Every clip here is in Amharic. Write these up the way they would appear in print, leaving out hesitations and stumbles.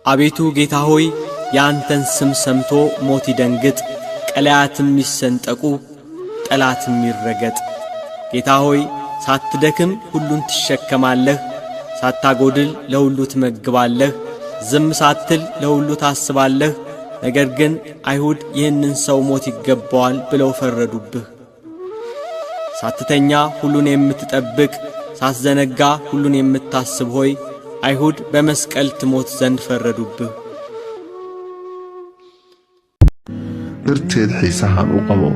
አቤቱ ጌታ ሆይ፣ የአንተን ስም ሰምቶ ሞት ይደንግጥ፣ ቀላያትም ይሰንጠቁ፣ ጠላትም ይረገጥ። ጌታ ሆይ፣ ሳትደክም ሁሉን ትሸከማለህ፣ ሳታጎድል ለሁሉ ትመግባለህ፣ ዝም ሳትል ለሁሉ ታስባለህ። ነገር ግን አይሁድ ይህንን ሰው ሞት ይገባዋል ብለው ፈረዱብህ። ሳትተኛ ሁሉን የምትጠብቅ፣ ሳትዘነጋ ሁሉን የምታስብ ሆይ፣ አይሁድ በመስቀል ትሞት ዘንድ ፈረዱብህ። Darteed xiisahan u qabo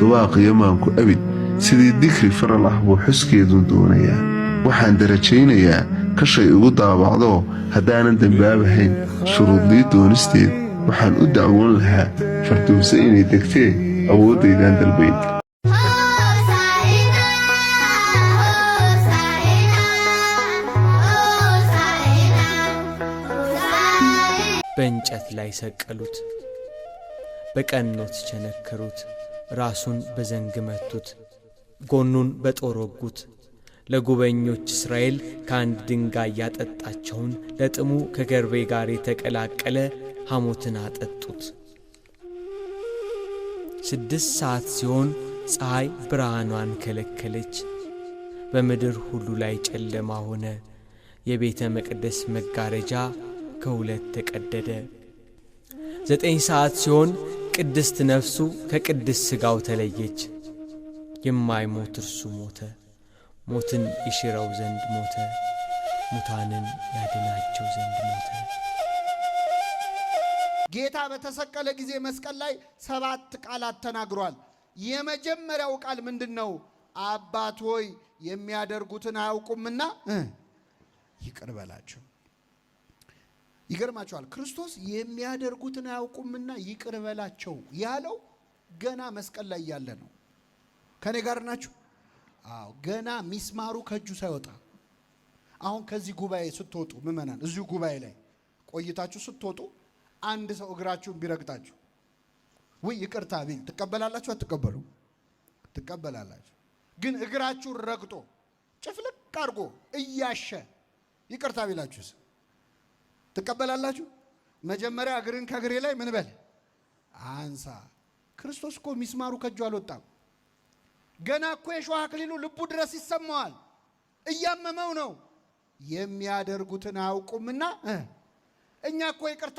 dawaaqiyo maanku abid sidii dikri faral ah buu xuskeedu doonayaa. Waxaan darajaynayaa kashay igu daabacdoo haddaanan dembaabahayn shuruudlii doonisteed waxaan u dacwoon lahaa fardowse inay degtee awooddaydaan dalbayn. ሆሳዕና ሆሳዕና ሆሳዕና ሆሳዕና። በእንጨት ላይ ሰቀሉት፣ በቀኖት ቸነከሩት፣ ራሱን በዘንግ መቱት፣ ጎኑን በጦር ወጉት። ለጉበኞች እስራኤል ከአንድ ድንጋይ ያጠጣቸውን ለጥሙ ከከርቤ ጋር የተቀላቀለ ሐሞትን አጠጡት። 6 ሰዓት ሲሆን ፀሐይ ብርሃኗን ከለከለች። በምድር ሁሉ ላይ ጨለማ ሆነ። የቤተ መቅደስ መጋረጃ ከሁለት ተቀደደ። 9 ሰዓት ሲሆን ቅድስት ነፍሱ ከቅድስት ሥጋው ተለየች። የማይሞት እርሱ ሞተ። ሞትን ይሽረው ዘንድ ሞተ። ሙታንን ያድናቸው ዘንድ ሞተ። ጌታ በተሰቀለ ጊዜ መስቀል ላይ 7 ቃላት ተናግሯል። የመጀመሪያው ቃል ምንድን ነው? አባት ሆይ፣ የሚያደርጉትን አያውቁምና ይቅር በላቸው። ይገርማችኋል። ክርስቶስ የሚያደርጉትን አያውቁምና ይቅር በላቸው ያለው ገና መስቀል ላይ እያለ ነው። ከኔ ጋር ናችሁ? አዎ፣ ገና ሚስማሩ ከእጁ ሳይወጣ። አሁን ከዚህ ጉባኤ ስትወጡ ምእመናን፣ እዚሁ ጉባኤ ላይ ቆይታችሁ ስትወጡ አንድ ሰው እግራችሁን ቢረግጣችሁ ውይ ይቅርታ ቢል ትቀበላላችሁ? አትቀበሉ? ትቀበላላችሁ። ግን እግራችሁን ረግጦ ጭፍልቅ አድርጎ እያሸ ይቅርታ ቢላችሁስ ትቀበላላችሁ? መጀመሪያ እግርህን ከእግሬ ላይ ምን በል አንሳ። ክርስቶስ እኮ ሚስማሩ ከእጁ አልወጣም። ገና እኮ የሾህ አክሊሉ ልቡ ድረስ ይሰማዋል። እያመመው ነው። የሚያደርጉትን አያውቁምና እኛ እኮ ይቅርታ